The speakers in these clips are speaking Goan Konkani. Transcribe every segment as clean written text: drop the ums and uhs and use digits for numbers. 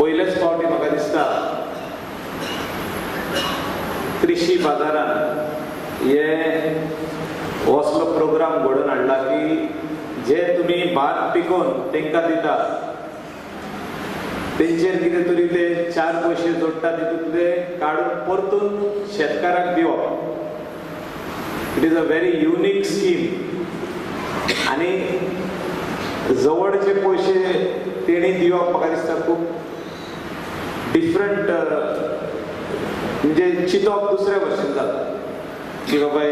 पयलेच फावटी म्हाका दिसता कृषी बाजारान हे असलो प्रोग्राम घडोवन हाडला की जे तुमी भात पिकोवन तांकां दिता तेंचेर कितें तरी ते 4 पयशे जोडटा तितूंतले काडून परतून शेतकाराक दिवप. It is a very unique scheme. आनी जवळचे पयशे तेणी दिवप म्हाका दिसता खूब डिफरंट, म्हणजे चिंतप दुसऱ्या भशेन जाता की बाबा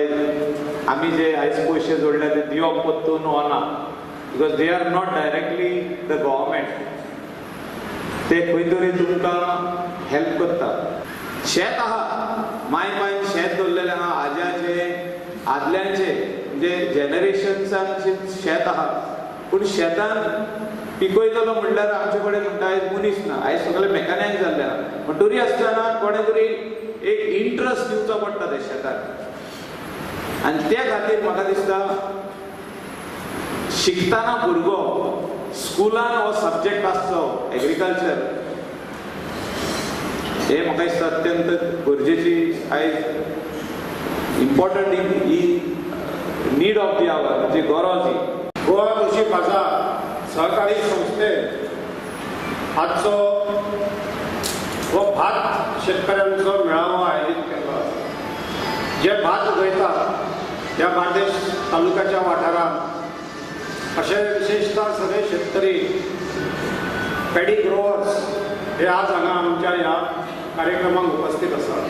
आमी जे आयज पयशे जोडल्या ते दिवप परतून वना, because they are not directly the government. ते खंय तरी तुमकां हेल्प करता. शेत आहा, माय पायन शेत दवरलेलें आहा, आज्याचे आदल्यांचे म्हणजे जनरेशन्सांचे शेत आहा. पूण शेतान पिकयतलो म्हणल्यार आमचे कडेन म्हणटा आयज मनीस ना, आयज सगळे मेकॅनायज जाल्ले आहा. पूण तरी आसतना कोणें तरी एक इंट्रस्ट दिवचो पडटा ते शेताक. आनी त्या खातीर म्हाका दिसता शिकतना भुरगो स्कुलान हो सब्जेक्ट आसचो एग्रीकल्चर, हे म्हाका दिसता अत्यंत गरजेची आयज important he need of the our, म्हणजे गरज ही. गोवा कृषी बाजार सहकारी संस्थेन आजचो हो भात शेतकऱ्यांचो मेळावो आयोजीत केल्लो आसा. जे भात उगयतात त्या बार्देश तालुक्याच्या वाठारांत अशे विशेषतः सगळे शेतकरी पॅडी ग्रोवर्स हे आज हांगा आमच्या ह्या कार्यक्रमाक उपस्थित आसात.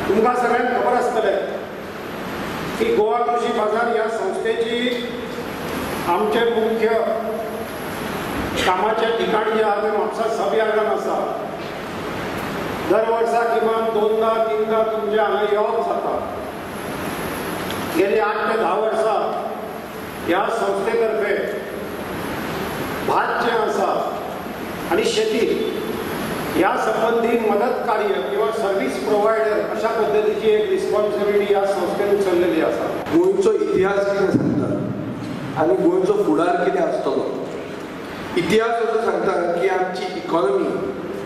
तुमकां सगळ्यांक खबर आसतलें की गोवा कृषी बाजार ह्या संस्थेची आमचे मुख्य कामाचें ठिकाण जें आहा तें म्हापसा सब यार्डान आसा. दर वर्सा किमान 2दा 3दा तुमचें हांगा येवप जाता. गेली 8 ते 10 वर्सां ह्या संस्थे तर्फे भात जें आसा आनी शेती ह्या संबंदी मदत कार्य किंवा सर्वीस प्रोवायडर अशा पद्दतीची एक रिस्पॉन्सिबिलिटी ह्या संस्थेन उचललेली आसा. गोंयचो इतिहास कितें सांगता आनी गोंयचो फुडार कितें आसतलो, इतिहास असो सांगता की आमची इकॉनॉमी,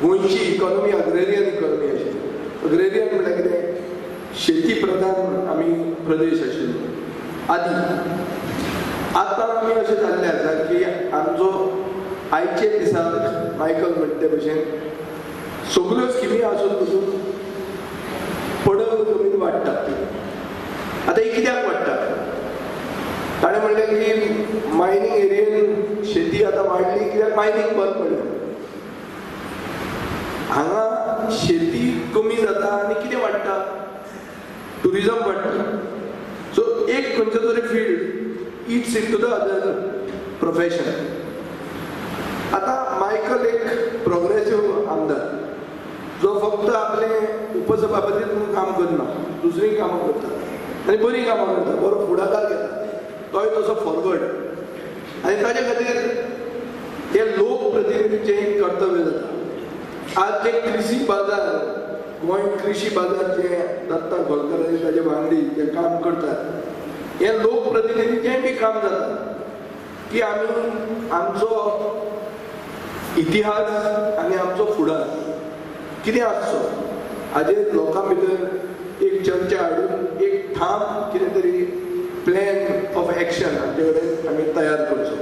गोंयची इकॉनॉमी अग्रेरियन इकॉनॉमी आशिल्ली. अग्रेरियन म्हणल्यार कितें, शेती प्रधान आमी प्रदेश आशिल्लो आदी. आतां आमी अशें जाल्लें आसा की आमचो आयचे दिसाक मायकल म्हणटा ते भशेन सगल्यो स्किमी आसून पसून पडल जमीन वाडटा. आतां ही कित्याक वाडटा? ताणें म्हणलें की मायनींग एरियेन शेती आतां वाडली कित्याक मायनींग बंद पडलें. हांगा शेती कमी जाता आनी कितें वाडटा, ट्युरिजम वाडटा. सो एक खंयचो तरी field eats into the other profession. आतां मायकल एक प्रोग्रेसीव आमदार जो फक्त आपले उपसभापतीत म्हणून काम करना, दुसरीं कामां करता आनी बरीं कामां करता, बरो फुडाकार घेता, तोय तसो फॉरवर्ड. आनी ताजे खातीर हे लोकप्रतिनिधीचें एक कर्तव्य जाता. आज जे कृषी बाजार, गोंय कृषी बाजार जे दत्ता गोलकर आनी ताजे वांगडी जे काम करतात, हे लोकप्रतिनिधीचेंय बी काम जाता की आमी आमचो इतिहास आनी आमचो फुडार कितें आसचो हाजेर लोकां भितर एक चर्चा हाडून एक ठाम कितें तरी प्लॅन ऑफ एक्शन आमचे कडेन आमी तयार करचो.